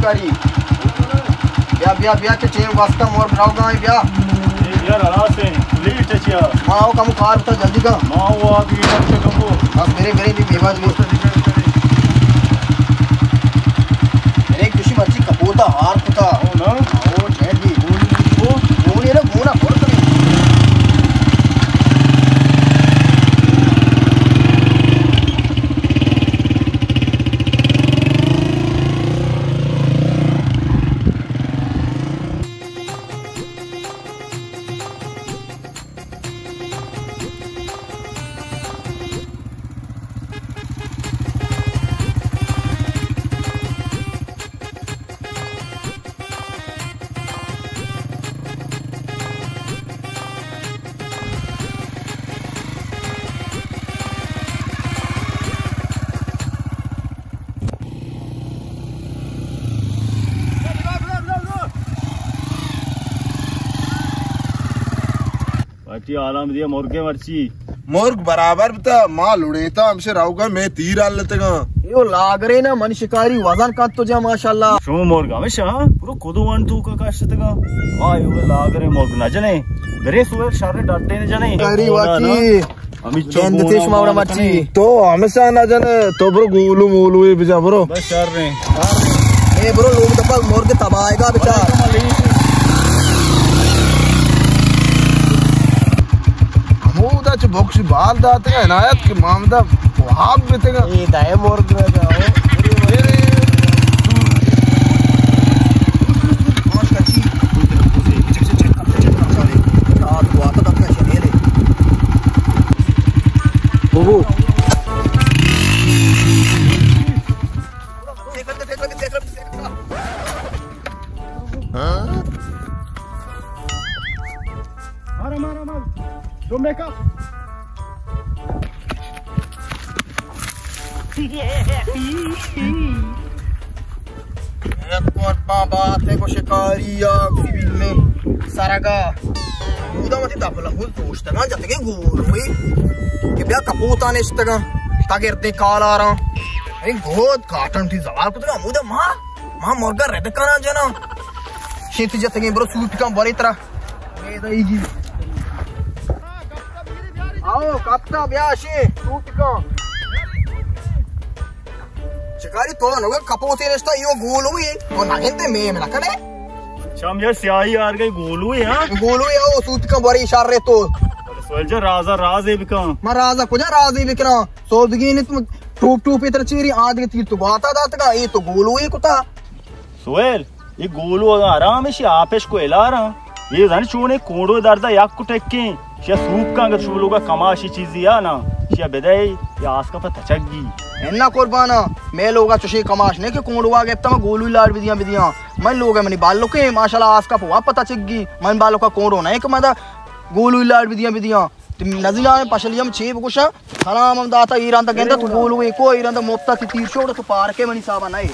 کاری۔ بیا، بیا، بیا، چہ چین واسطہ مور براو گائیں، بیا۔ اے یار، ہلاس ہیں، لیٹ ہے چیا؟ ما او کم کار تا جلدی کا۔ ما او آگے لیٹ ہے کم کو۔ بس میرے، میرے بھی بیوہ دی۔ میرے کچھ مرچی کپوتا ہار کتا۔ او نا۔ او چین دی۔ او، او یہ نا گونا کور کرے۔ پارٹی آرام دیا، مرگے مرچی۔ مرگ برابر بتا، ما لڑیتا ہمشہ روگا، میں تیر آل لتگا۔ یو لاگرے نا من شکاری وزن کت تو جا ماشاءاللہ۔ شو مرگ ہمیشہ، ہاں؟ پورا کدو ون تو کا کاشتگا۔ ما یو لاگرے مرگ نہ جنے۔ برے سوئے شر ڈٹے نہ جنے۔ اری واقعی۔ ہمیں چو گونا تیش ماورا مارا مرچی۔ تو ہمیشہ نہ جنے، تو برو گولو مولو ہی بجا برو۔ بس شر رہے۔ اے برو لوگ دپا مرگ تباہ گا بچار۔ ہمودا چہ بکش بال داتگا عنایت کہ مامدا وہاب بیتگا۔ اے دائے مرگ نہ جاؤ۔ بابو۔ مارا، مارا، مارا۔ دمبے کا۔ یک قربان باتے کو شکاری یا سیویل میں سرگا۔ اودا وتی دپلا ہول پوشتگاں جتگیں گولوے کہ بیا کپوتا نشتگاں۔ تا گردیں کالاراں۔ اے گود کاٹن تی زوال کتگاں۔ اودا ما، ما مرگا رد کناں جناں۔ شیت جتگیں برو سوٹ کن بری ترا۔ اے دئی جی۔ آؤ، کپتا بیا شی، سوٹ کن۔ شکاری تو نگو کپوتے نشتا، یو گولوے، تو نگندے میم نکنے۔ چم یا سیاہی آر گئی گولوے، ہاں؟ گولوے، آؤ، سوٹ کن بری شر تو۔ سویل جا رازا رازے بکن۔ ما رازا کجا رازے بکنا؟ سودگی نے تم ٹوپ ٹوپ اتر چیری آدگے تیر تو گواتا داتگا، اے تو گولوے کتا۔ سویل، اے گولو اگاں آرام اشی آپش کو الارا۔ اے زن چونے کونڈو دردا یک ٹکیں۔ شیا سوپ کن اگر شما لوگا کماشی چیزی یا نا۔ شیا بدے یا آسکا پہ تچگی۔ انا قربانا، میں لوگا چشے کماش نہیں کہ کونڈو آ گپتا میں گولو لاڑ بدیاں بدیاں۔ من لوگا منی بالو کے ماشاءاللہ آسکا پہ واپا تچگی۔ من بالو کا کونڈو نہیں کہ مدا گولو لاڑ بدیاں بدیاں۔ تی نزیلان پشلی ہم چے بگوشا، سلام ہم داتا، ایران دا گندا تو گولوے کو، ایران دا مفتا تی تیر شوڑ تو پارکے منی صاحبہ نئے۔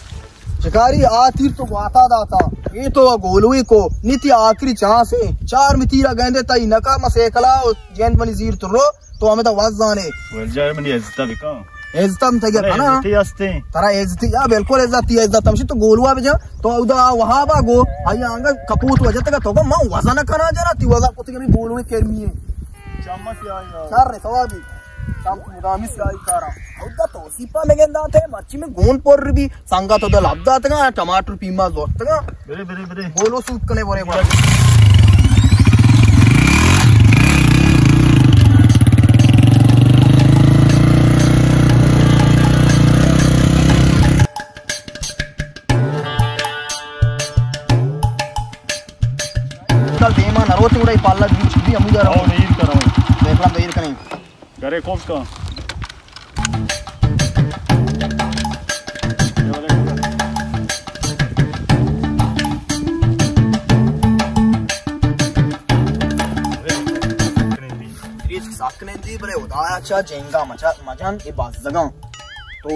شکاری آ تیر تو گواتا داتا، اے تو گولوے کو، نی تی آخری چانس ہے۔ چار می تیرا گندے تا ای نکا ما سیکلا جند منی زیر تو رو، تو ہمیں دا واز زانے۔ ول جائے منی عزتا بکا۔ عزت ہم تگہ ارے، کنا۔ عزتی ہستے۔ ترا عزتی، یا بالکل عزتی، عزت ہمشی تو گولوا بجا، تو اودا وہابا گو، آئی آنگا کپوت وجہ تگہ تو گو، ما وزن کنا جنا، تی وزن کتی گمی گولوی کرمی ہے۔ چمت یا یا۔ سر رے، ثوابی۔ چم مدامی سیاہی کارا۔ اودا تو سیپا مگن داتے، مرچی میں گون پر بھی، سنگا تو دا لب داتگا، ٹماٹر پیما زورتگا۔ برے، برے، برے۔ بولو سوت کنے برے برے۔ کل دیما نہ روتے گڑا پالا بیچ بھی ہمو جا رہا ہوں۔ دیر کریں۔ دیکھ لیں، دیر کریں۔ گھرے کوف کا۔ ریچ ساکنے دی بلے خدایا چا جنگا مچا مجن اے بازگاں۔ تو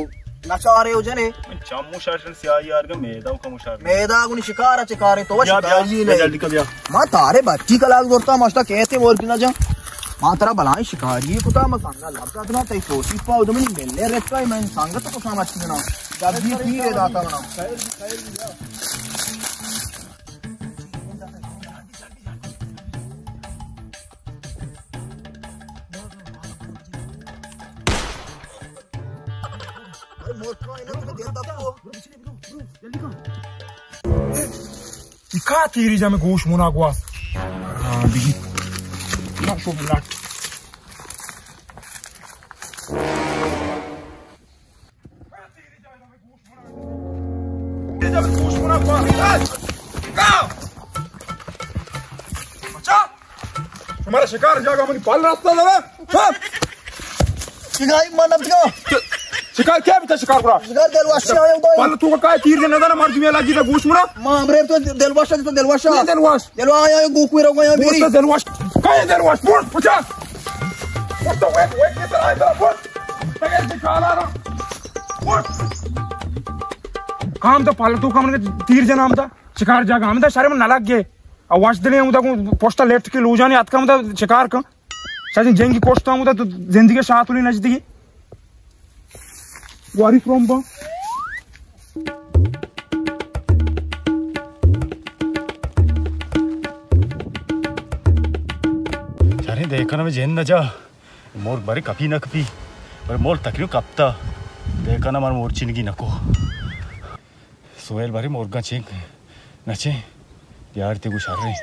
نچارے ہو جنے۔ چمو شاشن سیاہی آرگا میدا کمو شار۔ میدا گنی شکار چکارے تو بیا، بیا، شکاری بیا، نے۔ جلدی کا بیا۔ ما تارے بچی کلاک زورتا ماشتا کہتے مور بنا جا۔ ما ترا بلائیں شکاری کتا، ما سنگا لب داتنا، تئی توسی پا ادمنی ملے رکھتا، من سنگت کو سامت کینا، جب یہ پیر داتا منا۔ اے کا تیری جا میں گوش منا گواس۔ ہاں، بگی۔ نہ شو بلا۔ شمارا شکار جاگہ منی پل رستہ دارا۔ ہاں۔ شکاری من نہ بچا۔ شکار کیا بیتا شکار کرا؟ شکار دلواش آیا ہوتا ہے۔ پل تو کا تیر دے نہ دانا مردمی لگی دا گوش منا۔ ماں ہمرے تو دلواش ہے، تو دلواش ہے۔ نہیں دلواش۔ دلوا آیا ہے، گوکوی رو گیا بوس میری۔ تو دلواش۔ کہے دلواش؟ بوس پچا۔ بوس تو ویٹ، ویٹ کے طرح آیا بوس۔ تگے دکھانا نا۔ بوس۔ کام تو پل تو کم نے تیر جنا ہم تھا۔ شکار جاگہ ہم تھا، شرم نہ لگ گئے۔ آواز دلے ہم تھا کو پوسٹا لیفٹ کے لو جانے آتکا ہم تھا شکار کن۔ شاید جنگی پوسٹ ہم تھا تو زندگی شاتولی نزدیکی۔ گواری فرام با۔ شریں دہکان میں جن نہ جا۔ مرگ بارے کپی نہ کپی۔ بارے مول تکلیف کپتا۔ دہکان ہمار مور چنگی نکو۔ سہیل بارے مرگاں چنگ نہ چیں۔ بیار تے گو شریں۔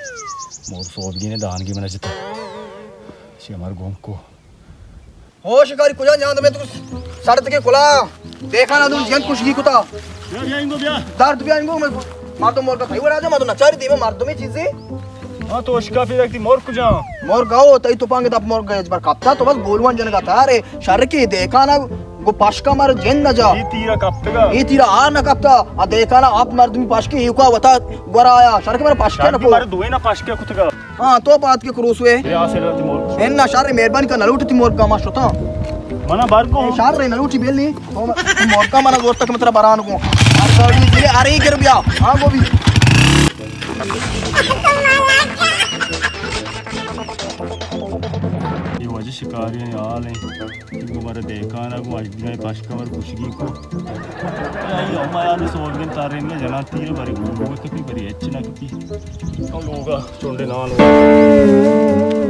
مور سوبگی نے دانگی من جتا۔ چی ہمار گم کو۔ او شکاری کجا جان دے تو سڑ تکے کلا۔ دہکان ادو جن کشگی کتا۔ بیا، بیا، انگو بیا۔ درد بیا انگو میں مردم مرگا کئی وڑا جا، مردم نچاری دیوے مردمی چیزی۔ ہاں، تو اشکا پی رکھتی مور کجا؟ مور گاو، تئی تو پانگ دپ مور گئے، بر کپتا تو بس بولوان جنگا تھا رے، شر کی دہکانا گو پاشکا مر جن نہ جا۔ یہ تیرا کپتگا؟ یہ تیرا آر نہ کپتا، آ دہکانا آپ مردمی پاشکی ایوکا وتا گورا آیا، شر کی مر پاشکا نہ کو۔ مر دوئے نہ پاشکا کتگا۔ ہاں، تو بات کے کروس ہوئے۔ بیا، آسے رہتی مور۔ انا شر مہربانی کا نلوٹی مور کا ما شتا۔ منا بار کو۔ شر نلوٹی بیلی۔ مورکا منا زور تک مترا بران کو۔ ارے گر بیا۔ ہاں گو بھی۔ یہ واجہ شکاری ہیں، حال ہیں۔ گو مارا دہکان کو اجدگاں پشکا مر کشگی کو۔ اے ہم یاد سوگن تارے میں جنا تیر بری گو کپی بری اچ نہ کپی۔ لوگا چونڈے نان۔